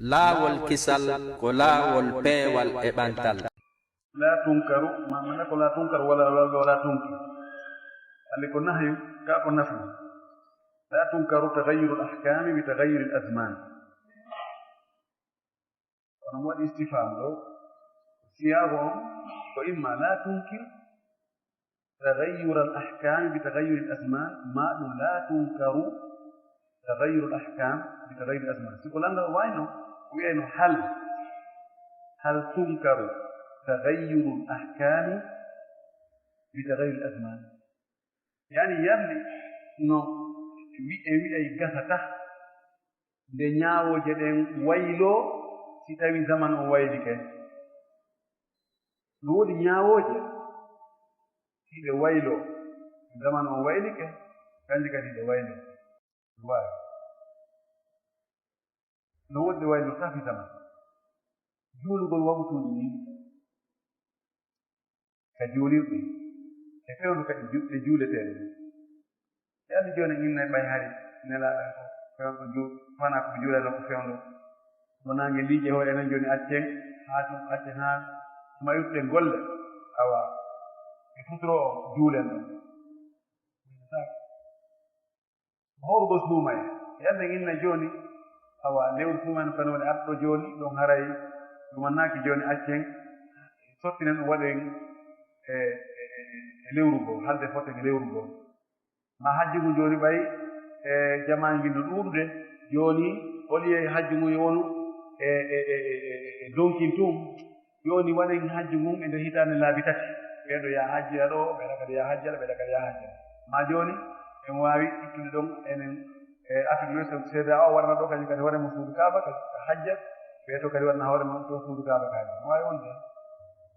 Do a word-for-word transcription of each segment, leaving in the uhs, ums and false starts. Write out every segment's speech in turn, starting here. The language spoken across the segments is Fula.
Laawol kisal ko laawol peewal e ɓantal. La tunkaru, ma, mana ko la tunkaru wala, wala, wala tunki. Ande ko nahyu, ka ko nafyu. La tunkaru taghayyurul ahkami bi taghayyuril azman. Kono mo waɗi istifham ɗo, siyaago on ko imma la tunkir taghayyural ahkami bi taghayyuril azman, ma ɗum la tunkaru taghayyurul ahkam bi taghayyuril azman. Si ko lanɗo o wayno, o wiyayno hal, hal tunkaru taghayyurul ahkami bi taghayyuril azman. Yani yamni no wi-, e wi'ay gasata nde ñaawooje ɗen wayloo si tawi zaman on waylike. No woodi ñaawooje si ɗe wayloo, zaman on waylike, kanje kadi ɗe wayloo. Waawi. No woodi ɗe wayloo safi zaman. Juulugol wawtuuji ɗin ka juulirɗe, e fewndo kadi ju-, ɗe juuleteeɗe. Yalla jooni min nay ɓay hari nelaaɗo ko fewndo ju-, fana ko juulano ko fewndo. Mo naange liiƴe hoore enen jooni accen, haa tun accen haa mayuɗen golle. Awa, e futuro o juulen ɗon. Howru ɗo suumay. Yalla inna jooni, awa, lewru suumay no kadi woni arɗo jooni, ɗon haray ɗum annaaki jooni accen, sottinen ɗum waɗen e, e, e, e lewru goo, halde foten e lewru goo. Ma hajju ngun jooni ɓay, e, jamaa ngin no ɗuuɗude, jooni, au lieu hajju ngun yo wonu e, e, e, e, e, e donkin tun, jooni waɗen hajju ngun e nder hitaande laabi tati. Ɓeeɗo yaa hajjira ɗo, ɓeeɗo kadi yaa hajjira, ɓeeɗo kadi yaa hajjira. Ma jooni, en waawi ittude ɗon enen, e, Afrique du Sud, C D A O warana ɗo, kañum kadi hoore mum suudu Kaaba, ka, ka hajja, ɓee to kadi waɗana hoore mum to suudu Kaaba kaadi. No waawi wonde.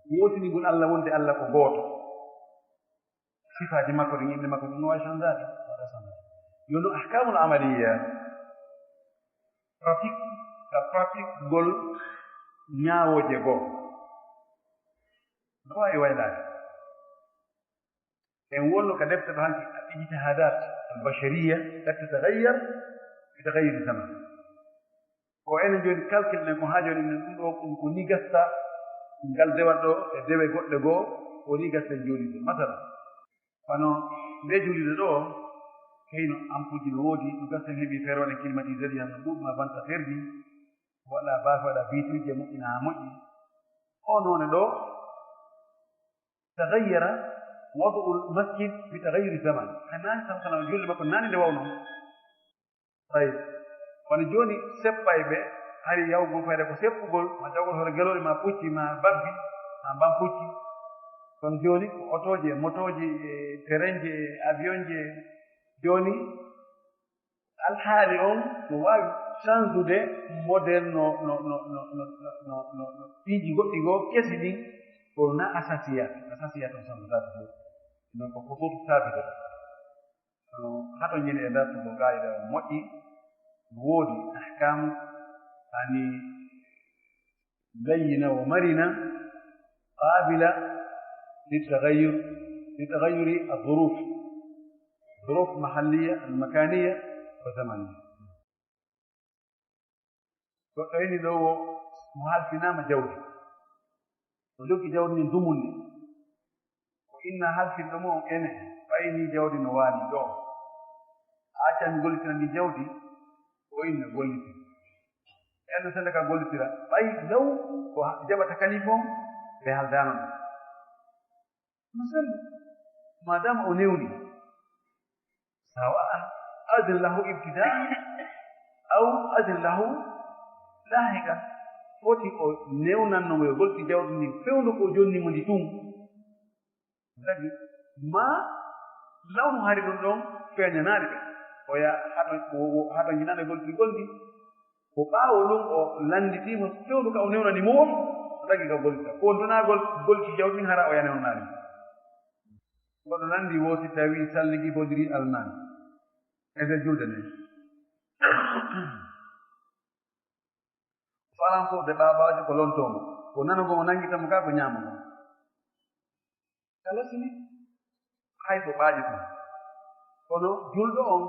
Wootinigol Allah wonde Allah ko gooto. Sifaaji makko ɗin, innde makko ɗin, no waawi changeade, waɗa change. Yo no ahkamul amaliya, pratique, ka pratique gol ñaawooje goo. No waawi waylaade. En wonno ka defte ɗo hanki, al ijtihadat al bashariya, qad tataghayyar bi taghayyuri zaman. Ko enen jooni calcul ɗen ko haa jooni enen ɗum ɗo ɗum ko ni gasta ngal dewal ɗo e dewe goɗɗe goo, ko ni gasta en jooni ɗum. Masala, wano nde juulirde ɗo, heyno ampuuji no woodi, no gasta en heɓi feere waɗen climatiseur, yan no ɗuuɗi ma ventilateur ji, waɗa baafe, waɗa bituuje, moƴƴina haa moƴƴi. O noone ɗo, taghayyara wad'ul masjid bi taghayyuri zaman. Hay naani sallallahu alaihi wasallam julde makko naani nde wawno. Tawi, kono jooni seppayɓe, hari yawgol fayda ko seppugol, ma jawgol hoto gelooɗi, ma pucci, ma babbi, ma mban pucci. Kono jooni ko otooje, motooje, e terenje, e avionje. Jooni, alhaali on no waawi changedude modèle no, no, no piiji goɗɗi goo kesi ɗin, kono na asasiya, asasiya on changedaaki ɗum. Donc, ko hukuuku saabita. Kono hato njeni e dartugo qaida moƴƴi, woodi ahkam, ani layyina wa marina, qabila litaghayyur, litaghayyuri adh-dhuruf, dhuruf mahalliya, al-makaniya, wa zamaniya. Goɗɗo ini ɗo wo, mo halfinaama jawdi. O jokki jawdi ndin dumunde. O inna halfinɗo mo on ene, ɓay ni jawdi no waali ɗo. A accan mi gollitina ndi jawdi, o inna golliti. En no senda ka gollitira, ɓay law ko ha-, jaɓata kalifa on, ɓe haldaano ɗum. Masal, madama o newni, sawa an adin lahu ibtidaan aw adin lahu laahiqan. Foti o newnanno mo yo golti jawdi ndin fewndo ko o jonni mo ndi tun. Dagi, ma lawnu hari ɗum ɗon feeñanaali ɓe. O ya haɗo, o, o haɗo jinano e goltirgol ndi. Ko ɓaawo ɗum o lannditiima fewndo ka o newnani mo on, dagi ka golta. Ko on donagol golti jawdi hara o ya newnaali. Kono nanndi wo si tawi salligi bodiri almaami. E nder julde nden. Farankoɓe ɓaɓaajo ko lontoomo. Ko nanugol mo nanngita mo ka ko ñaama mo. Kala sini hay ko ɓaaji kon. Kono julɗo on,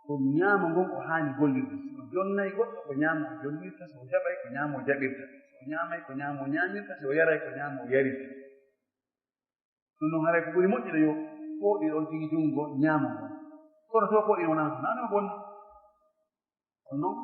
Ko ñaamo ngon o haani gollirde. So o jonnay goɗɗo, ko ñaamo o jonnirta, so o jaɓay, ko ñaamo o jaɓirta. So o ñaamay, ko ñaamo o ñaamirta, so o yaray, ko ñaamo o yarirta. Ɗum noon, haray ko ɓuri moƴƴude yo fooɗir on tigi junngo ñaamo ngon. Kono so fooɗir wonaa, wonaa no bonna. Kono noon,